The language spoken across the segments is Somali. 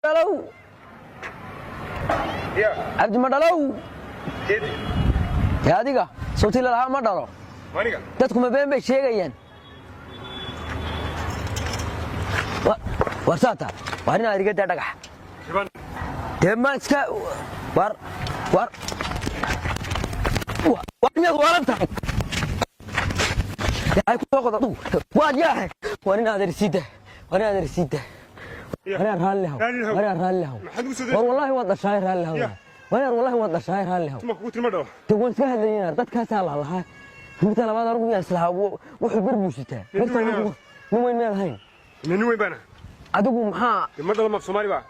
Dhalow. Ya. Cabdi ma dhalow. Geedi. Dee adiga sawti lalahaa ma dhalo. Maniga. Dadku ma been bay sheegayaan? War saata waar inaad iga daa dhagax. Riban. Dee ma iska war war war miyaad waalan tahay? Dee ay ku soo qodo adugu waad yaahay. War inaad ersiida, war inaad ersiida. Ya. War inaad raalli haw. Raalli haw. War inaad raalli haw. Maxaad ugu soo War wallaahi waad dhashaay, raalli haw. Ya. War inaad wallaahi waad dhashaay, raalli haw. Tuma kugu tirma dhaw. Dee waan iska hadlayay, dadkaasaa lalahaa. Midta labaad anigu miyaan islahaa wuxuu ber buu sitaa. Nin weyn Birta nin weyn miyaad ahayn? Nin weyn baana. Adigu maxaa? Ma dhalo, ma Soomaali baa.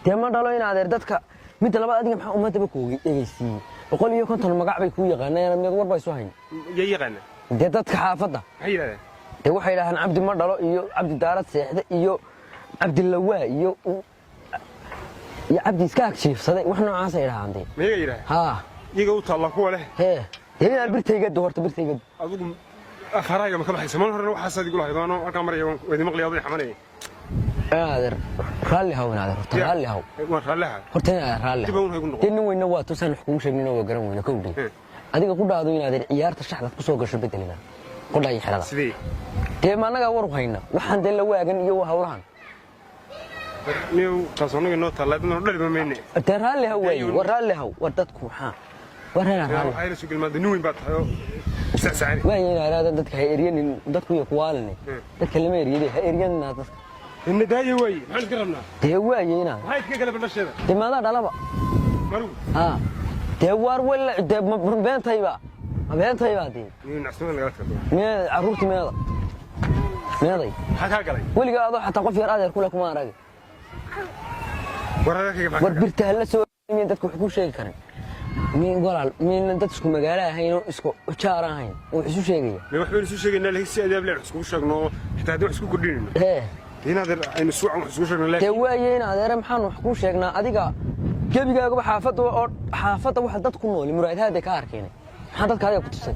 Dee ma dhalo in adeer dadka. Midda labaad adiga maxaa ummadaba kuuga dhegaysiiyey? 150 magac bay kuu yaqaaneen, miyaad war ba isu hayn? Yaa yaqaana? Dee dadka xaafadda. Maxay yidhahdeen? Dee waxay yidhahdaan Cabdi ma dhalo iyo Cabdi daarad seexde iyo Cabdi lawaa iyo Cabdi iska agjiifsaday, wax noocaasay yidhahdaan dee. Ma iyaga yidhahdeen? Haa. Iyaga u taalla kuwa leh. Hee, dee inaan birtaygadu horta birtaygadu. Adigu afaraaga ma ka baxayso? Maalin horena waxaasaad igu lahayd waano halkaan maraya waan idin maqlaya adoo xamanaya. Adeer raalli haw, in adeer horta raalli haw. Waan raalliha. Horta in adeer raalli Dib haw. uun haygu noqon. Dee nin weynna waa tusaan wax kugu sheegnina waa garan weyna kowdhi. Adiga ku dhaado in adeer ciyaarta shaxdaad ku soo gasho bedelina qodha iyo xerada. Sidee? Dee ma annagaa war u hayna waxaan dee la waagan iyo hawlahan. Niyow taas annaga inoo taalla adna dhaliba mayne. Dee raalli haw waaye, war raalli haw, war dadku maxaa war inaan raalli. Waxaa ila soo gelmaada nin weyn baa tahay oo sacsacani. Waaye in adeer dadka ha eryanin, dadku iyo kuwaalini. Dadka lama eryade, ha eryanina dadka. Inna daaye waaye, maxaan iska rabnaa? Dee waaye inaan. Maxaa iska gala bandhasheeda? Dee maadaa dhalaba. Marugu. Haa dee waar walla dee ma beentayba, ma beentayba dee. Niyow nacsimada nagala tagto. Mee carruurti meeda meeday? Maxaa kaa galay? Weligaa adoo xataa qof yar adeer kule kuma arag. War adeerkayga maxaa War kaa galay? birta hala soo miyan dadku wax ku sheegi karin? Miin walaal miina dad isku magaalo ahayn oo isku jaar ahayn oo wax isu sheegaya? Ma wax baynu isu sheegaynaa, laakiin si adaab leh wax iskugu sheegno oo xitaa haddii wax isku kordhinayno. Hee. Dee inaad aynu suucan wax iskugu sheegno Dee laakiin waaye in adeere maxaan wax kuu sheegnaa? Adiga gebigaagaba xaafadda oo xaafadda waxa dad ku nooli muraadahaaday ka arkeen, maxaa dadka adiga ku tusay?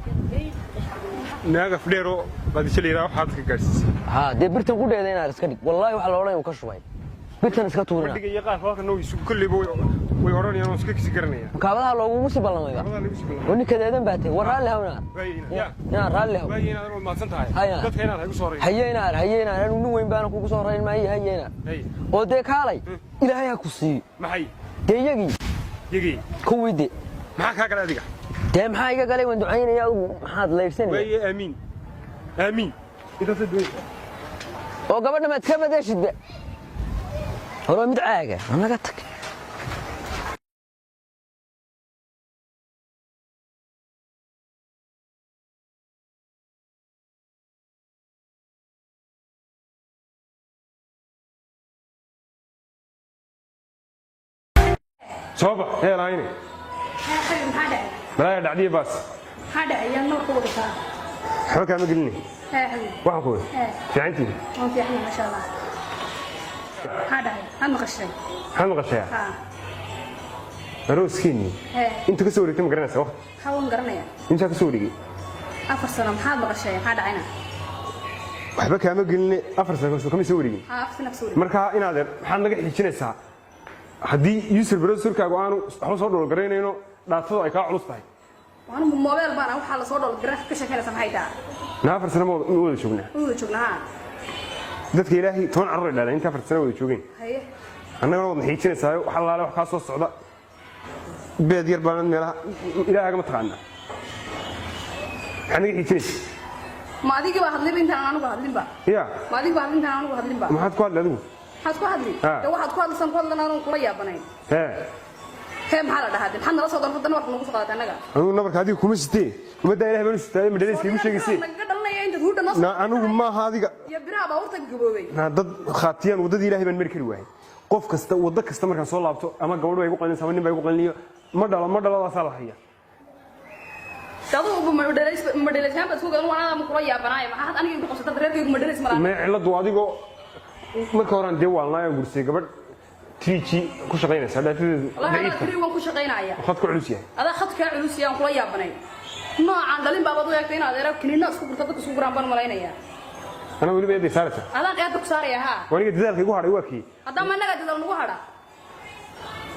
Naag afdheeroo qaadisho la yidhaha waxaa dadka gaadhsiisay. Haa dee birtan qudheeda inaad iska dhig, wallaahi waxa la odhanaya uu ka shubay birtan iska tuurina. Fadhiga iyo qaarka halkan way isugu kolleyba way odhanayaan oo iska kisi garanayaan. Makaabadaha loogugu sii ballamayba. Labadaa lagu sii ballamay. Oo ninka deedan baa tahay. War raalli haw inaad. Waaye inaad yaa. Inaad raalli haw. Waaye inaad waad mahadsan tahay. Haya. Dadka inaad haygu soo horeyn. Haye inaad, haye inaad, anigu nin weyn baana kugu soo rayn maayo, haye inaad. Hay. Oo dee kaalay, ilaahay ha ku siiyo. Maxay? Dee iyagii. Yagii. Kuwii de. Maxaa kaa galay adiga? Dee maxaa iga galay? Waan ducaynaya, adigu maxaad laydhsanaya? Waaye aamiin. Aamiin. Intaasad doonaysaa. Oo gabadha maad ka badashidba horoo mid caaga naga tag. Soo bax heel hayne. Xabiib, maxaa dhacay? Malaaya dhacdiye baas. Maxaa dhacay? Yaa noor ku wadataa? Waxba kaama gelinay. Hee xabiib. Waxaan ku wada. Hee. Fiicantiin. Waan fiicnay, maasha Allah. Maxaa dhacay? Maxaad maqashay? Maxaad maqashayaa? Haa. Arooskiinii. Hee. Inta ka soo wareegtay ma garanaysaa waqti? Maxaa waan garanayaa? Intaa ka soo wareegay. 4 sano. Maxaad maqashay? Maxaa dhacayna? Waxba kaama gelinay, 4 sano kama soo wareegin. Haa, 4 sano ka soo wareegay. Marka inaad maxaad naga xijinaysaa haddii user browserkaagu aanu waxba soo dhoolgaraynayno, dhaatadu ay kaa culus tahay? Waan mobile baan waxaa la soo dhol garan ka sheekeynaysa, maxay tahay? Na 4 sano ma wada joognaa? Wada joognaa, haa. Dadka ilaahay 10 carruur ay dhaleen inta 4 sano wada joogeen. Haye. Annagana waad xiijinaysaa, wax allaale wax kaa soo socda beed yar baanad meelaha ilaahaaga ma taqaanaa, maxaad naga xiijinaysaa? Ma adigii baa hadlayba intaan anigu hadlinba? Ya. Ma adigii baa hadlin intaan anigu hadlinba? Maxaad ku hadlay adigu? Maxaad ku hadli? Haa. Dee waxaad ku hadlaysan ku hadlan anigu kula yaabanayn. Hee. Hee maxaa la dhahaa? Dee maxaad nala soo doonta nabarka nagu soo qaadatay annaga? Anigu nabarka adiga kuma sitee, ummaddaa ilahay baan u sitaaye madhalayska igu sheegaysee. Nagaga dhalanaya intaad huudha noo soo Na anigu maaha adiga. iyo biraha baabuurta gaboobay. Na dad khaatiyaan waddadii ilaahay baan mari kari waayay. Qof kasta waddo kasta markaan soo laabto ama gabadh baa igu qalinaysa ama nin baa igu qalinayo, ma dhalo, ma dhaladaasaa la haya. Adugu madhalaysaan baad isku gadan, waan kula yaabanaayo. Maxaa had aniga igu qabsatay? Reerkaygu madhalays malaan. Mee ciladu adigoo marka horaan dee waalnaayo gursay gabadh 3G ku shaqaynaysa dhaatadeedu Wallahi adaa daciifka. tiri waan ku shaqaynaya. Khadku culus yahay. Adaa khadkaa culus yahay, aan kula yaabanay. Noocaan dhalin baabaad u eegtay inaad eraa kiniina isku gurto, dadka isku guraan baan malaynayaa. Anaa weliba eeday saaraysa? Adaan eedda ku saaraya, haa. Waniga dadaalka igu hadhay waa kii. Haddama annagaa dadaal nagu hadha.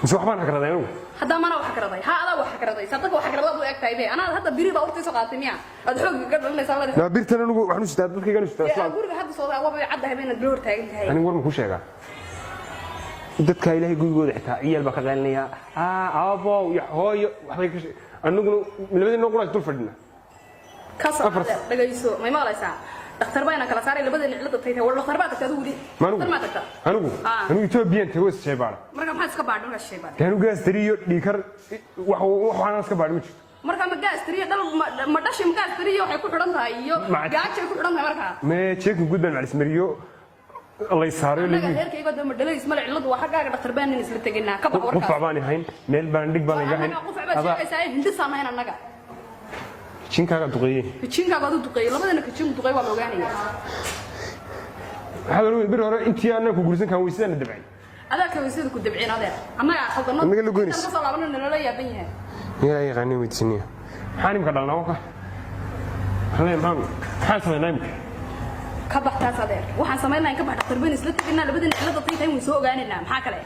Mise waxbaan hagraday anigu? Haddama anaa wax hagraday? Haa, adaa wax hagraday. Saa dadka wax hagradaad u eg tahay be. Anaa hadda biri baa urtii soo qaadatay miya aad xoogga ka dhalinaysaa leedahay? Naa, birtan anigu waxaan u sitaa dadkaygaan u sitaa islaam. Guriga hadda soo waaba caddahay ba inaad bilo hor taagan tahay. Anigu war ma kuu sheegaa? Dadka Ilaahay gurigooda xitaa ciyaal baa ka qaylinaya, aa aabow iyo hooyo waxbay ka anaguna labadeenna quraas dul fadhina. Ka soo dhagayso, may maqlaysaa? Dhakhtar baa inaan kala saaray labadeena cilada taytay. War, dhakhtar baa tagtay adigu weli? Anigu? Dhakhtar maa tagtaa? Anigu? Ah. Anigu Ethoobiyan tago is shaybaara. Marka maxaad iska baadhay markaa shay baadhay? Dee anigu gaas tariyo dhiikar wax waxaan iska baadhi ma jirto. Marka ma gaas tiriyo dhal ma dhashay, ma gaas tiriyo waxay ku xidhan tahay iyo gaajay ku xidhan tahay markaa? Mee, jeekin guud baan macalismariyo lay saarayo. Annaga lagu reerkayga dee ma dhalays male, ciladu waa xaggaaga. Dhakhtar baan nin isla teginaa, ka bax qufac warkaas. Baan ahayn, meel baan dhig baan iga hayn. Annaga qufac baad sheegaysaa, hindisaan ahayn annaga. Jinkaaga duqeeyey. Kajinkaaga adu duqeeyey, labadana kajinku duqeey waa la ogaanaya. Waxaad oran bir hore intii aanan ku guursan kaan weysadana dabcay. Adaa ka weysada ku dabceen adeer, annagaa khaldano. Annaga la goynaysa. Intaan kasoo laabano nalala yaaban yahay. Yaa yaqaanin weydiisaniya, maxaan imika dhalnaa? Waka waxaan leeyahay, maxaan samaynaa imika? Ka bax taas adeer, waxaan samayn lahayn ka bax. Dhakhtar baynu isla teginaa, labadana cilada tay tahay wayn soo ogaanaynaa. Maxaa kale?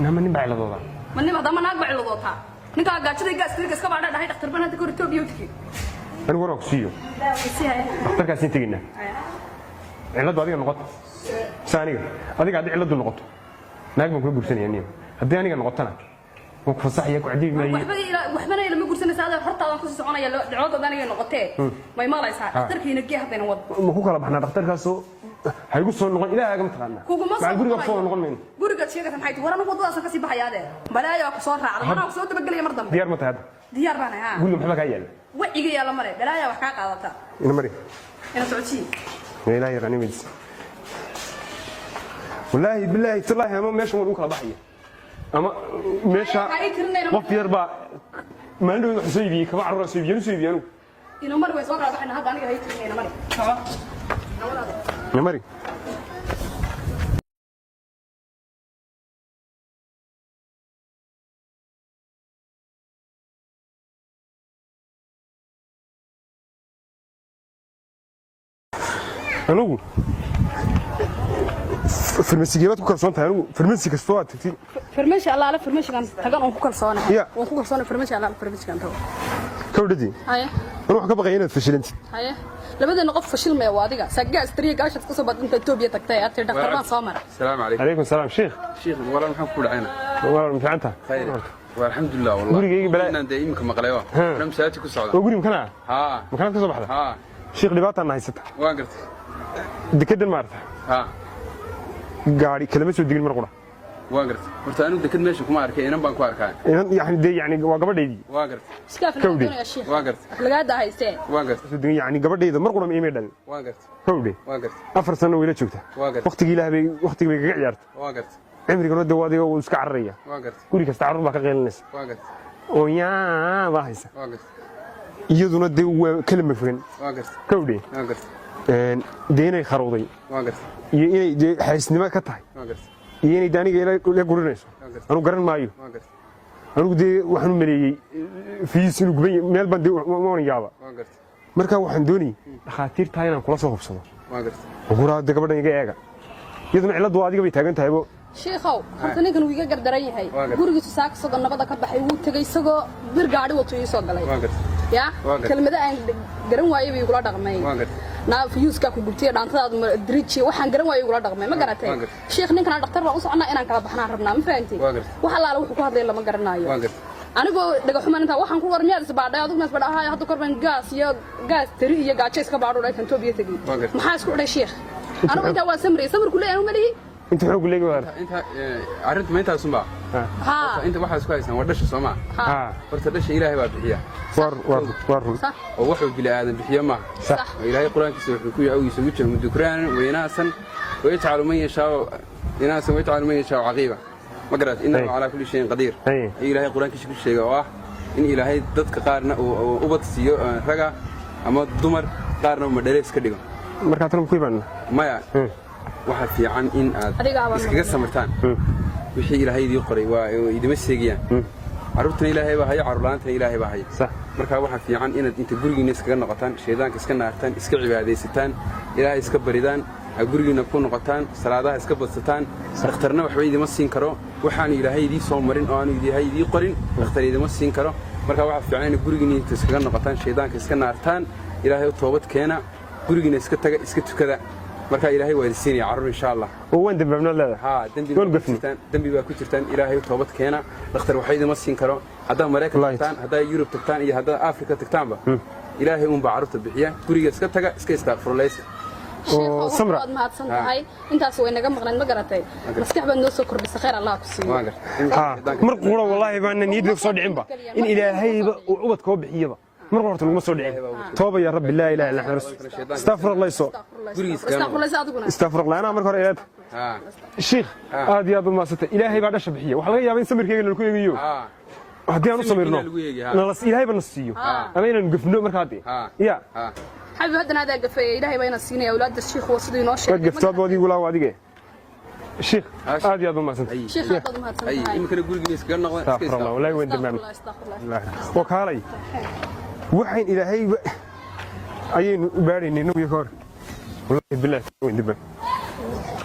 Nama nin baa ciladooda. Ma nin haddama naag baa ciladootaa? Ninkaa gaajada gaas tiriga iska baadha dhahay, dhakhtar baan hadda kahor Etoobiya u tegey. Anigu war waa ku siiyo. Si haya. Dhakhtarkaasiin teginaa. Cilladdu adiga noqoto mise aniga? Adiga haddii cilladdu noqoto, naag baan kula guursanaya niyo. Haddii aniga noqotona, waan ku fasaxaya, ku cadibi maaye. Waxbana ilama guursanaysa adeer, hortaadaan kusii soconaya. Ciladaada aniga noqotee, may maqlaysaa? Dhakhtarkiina gee haddayna wad. Ma ku kala baxnaa dhakhtarkaasoo ha igu soo noqon, Ilaahaaga ma taqaanaa. Kuguma soo Macal guriga kusoo noqonayo. noqon mayno. Gurigaad sheegaysa maxay tahay? War, anigu waddadaasan kasii baxaya adeer, balaayaa ku soo raacda, manaa ku soo dabagelaya mar dambe. Diyaar ma tahay hadda? Diyaar baan ahay, haa. Guriga maxbaa kaa yaalla? Waciga yaalla male, balaayaa wax kaa qaadata. Ina mari. Ina socodsii. Ya Ilaahay yaqaani weydiis. Wallaahi bilaahi tallaahi, ama meeshan waan ugu kala baxaya ama meesha. Ay, ay tirinayna. Qof yar baa maalin dhaweyd wax soo iibiyey, kaba carruur soo iibiyey, soo iibiyey anigu. Ina mari, way soo kala baxayna hadda, aniga hay tirinayna, mari, soco. Ina mari. Anigu farmasigeebaad ku kalsoon tahay? Anigu farmasi kastoo aad tagtid. Farmashi allaale farmashigan tagan oon ku kalsoonahay. Ya. Waan ku kalsoonahay farmashi allaale farmashigan tago. Kawdhadii. Haye. Anu waxaan ka baqaya inaad fashilantid. Haye, labadeena qof fashilmaya waa adiga. Sagaa istariya gaashaad kasoo baad inta Etoobiya tagtay aad tiri dhakhtar baan soo maray. السلام عليكم. Calaykum salaam, sheekh. شيخ والله maxaan ku dhacayna? Walaal, ma fiican tahay? Khayr والحمد لله والله. Gurigayga balaa- inaan dee iminka maqlayo ana masaajid ku socda. Oo guri makana? Haa. Makanaad ka soo baxda? Haa. Sheekh, dhibaataan haysata. Waan gartay. Dekedan maarata. Haa. Gaari kalama soo degin mar qura. Waan gartay. Horta anigu deked meesha kuma arkay, inan baan ku arkaa. Inan yani dee yani waa gabadhaydii. Waan gartay. Iskaaf. Kawdhi. Doonaya sheekh. Waan gartay. Lagaada haystee. Waan gartay. Soo degin yani gabadhayda mar qura ma iimay dhalin. Waan gartay. Kawdhi. Waan gartay. 4 sano wayla joogtaa. Waa gartay. Waqtigii Ilaah bay waqtigii bay kaga ciyaartay. Waan gartay. Cimrigana dee waa adiga, wuu iska cararaya. Waan gartay. Guri kasta carruur baa ka qaylinaysa. Waan gartay. Oo yaa baa haysa. Waan gartay. Iyaduna dee waa kala mafogan. Waan gartay. Kawdhi. Waan gartay. Dee inay kharowday Waan gartay. iyo inay dee xaysnimo ka tahay Waan gartay. iyo inay dee aniga ila gurinayso, anu garan maayo. Waan gartay. Anigu dee waxaan u maleeyey fiis inuu guban yahay, meel baan dee waan yaaba. Waan gartay. Marka waxaan doonayay dhakhaatiirtaa inaan kula soo hubsado. Waan gartay. Guraa dee gabadhan iga eega, iyaduna cilladdu waa adiga bay taagan tahaybo. Shiikhow, horta ninkan wuu iga gardaran yahay. Waa gartay. Gurigiisu saaka isagoo nabada ka baxay wuu tegey, isagoo bir gaadhi wato ii soo galay. Waan gartay. Ya. Waa gartay. Kelmado aan garan waayey bay igula dhaqmay. Waan gartay. Naa fiyuuska ku gubtay, dhaantadaadu diriji, waxaan garan waayey igula dhaqmay, ma garatay? Waa gartay. Shiikh, ninkan dhakhtar baan u soconaa, inaan kala baxnaan rabnaa, ma fahantay? Waa gartay. Wax allaale wuxuu ku hadlay lama garanayo. Waan gartay. Anigoo dhagaxuman intaa waxaan ku war miyaad isbaadhay adigu? Ma isbaadhay? Ahay, hadda korban gaas iyo gaas tiri iyo gaajo iska baadho dhay Itoobiya tegey. Waa gartay. Maxaa isku xidhay shiikh? Anigu intaa waa samriyay, samirku leeyahay anigu ma lihi. Inta xoog leegi waa. Inta arrintu ma intaasunba? Haa. Inta waxaa isku haysaan waa dhasha, soo maa? Haa. Horta dhasha Ilaahay baa bixiya. War war war run. Sax. Oo wuxuu bini aadan bixiyo maaha. Sax. Oo Ilaahay Qur-aankiisa wuxuu ku yahay awgiisa ugu jira dukraanan waynaasan wayajcalu man yashaau inaasan wayajcalu man yashaau caqiiba, ma garat? Innahu calaa kulli shayin qadiir. Ayuu Ilaahay Qur-aankiisa ku sheegay, oo ah in Ilaahay dadka qaarna uu ubad siiyo, raga ama dumar, qaarna uu madhaleys ka dhigo. Markaa tan ku imaana. Maya, waxaa fiican in aad Adiga abaan iskaga samirtaan. Wixii Ilaahay idii qoray waa idima seegayaan. Carruurtana Ilaahay baa haya, carruur la'aantana Ilaahay baa haya. Sax. Marka waxaa fiican inaad inta gurigiina iskaga noqotaan, shaydaanka iska naartaan, iska cibaadaysataan. Ilaahay iska baridaan, aa gurigiinna ku noqotaan, salaadaha iska badsataan. Dhakhtarna waxba idima siin karo waxaanu Ilaahay idii soo marin oo aanu Ilaahay idii qorin. Dhakhtar idima siin karo. Marka waxaa fiican ina gurigiinna inta iskaga noqotaan, shaydaanka iska naartaan, Ilaahay u toobad keena, gurigiinna iska taga, iska tukada. Marka Ilaahay waa idin siinaya carruur, insha Allah. Oo waan dambaabnaad leedahay? Haa, dembi Waan baa ku gafni. jirtaan, dembi baa ku jirtaan. Ilaahay u toobad keena. Dhakhtar waxa idima siin karo. Haddaad Maraykan Right. tagtaan, haddaad Yurub tagtaan iyo haddaad Afrika tagtaanba, Ilaahay uunbaa carruurta bixiya. Guriga iska taga, iska istaaqfurlaysa. Oo samra. Waad mahadsan tahay. Intaas way naga maqnayd, ma garatay? Maskax baad noo soo kordhisay, khayr Allah ku siiyo. Waan gartay. Haa, mar qura wallaahi baana niyadda ku soo dhicinba in Ilaahayba uu ubad koo bixiyaba. Mar qura horta naguma soo dhicin. Tooba ya Rabbi, laa ilaaha illa anta rasul, astaqfirullah soo. Gurigiisa. Istaaqfurlaysa adiguna. Astaqfirullah, anaa marka hore ilaad. Shiikh, aad iyo aad u mahadsantay. Ilaahay baa dhasha bixiya. Waxaa laga yaabaa in samirkeyga nalaku eegayo. Haddii aan u samirno, Samirkiina lagu eegi, ha. Nalas Ilaahay ba na siiyo ama inaanu gafno markaa dee ya. Xabiib, haddana adaa gafeeya. Ilaahay baa ina siinaya awlaadda. Shiikhu waa siduu inoo Waad sheegay. gafto adigu laa adige. Shiikh, aad iyo aad u mahadsantay. Shiikh, aad baad umahadsan Ay, tahay. iminkana gurigiina iskaga noqda, iska Astaqfirullah, wallaahi waan dambaabnay. Istaaqfurlah, istaaqfurlah. Oo kaalay, waxayn Ilaahayba ayaynu u baadhaynay inagu iyo ka hor. Wallaahi billahi waan dambaabnay.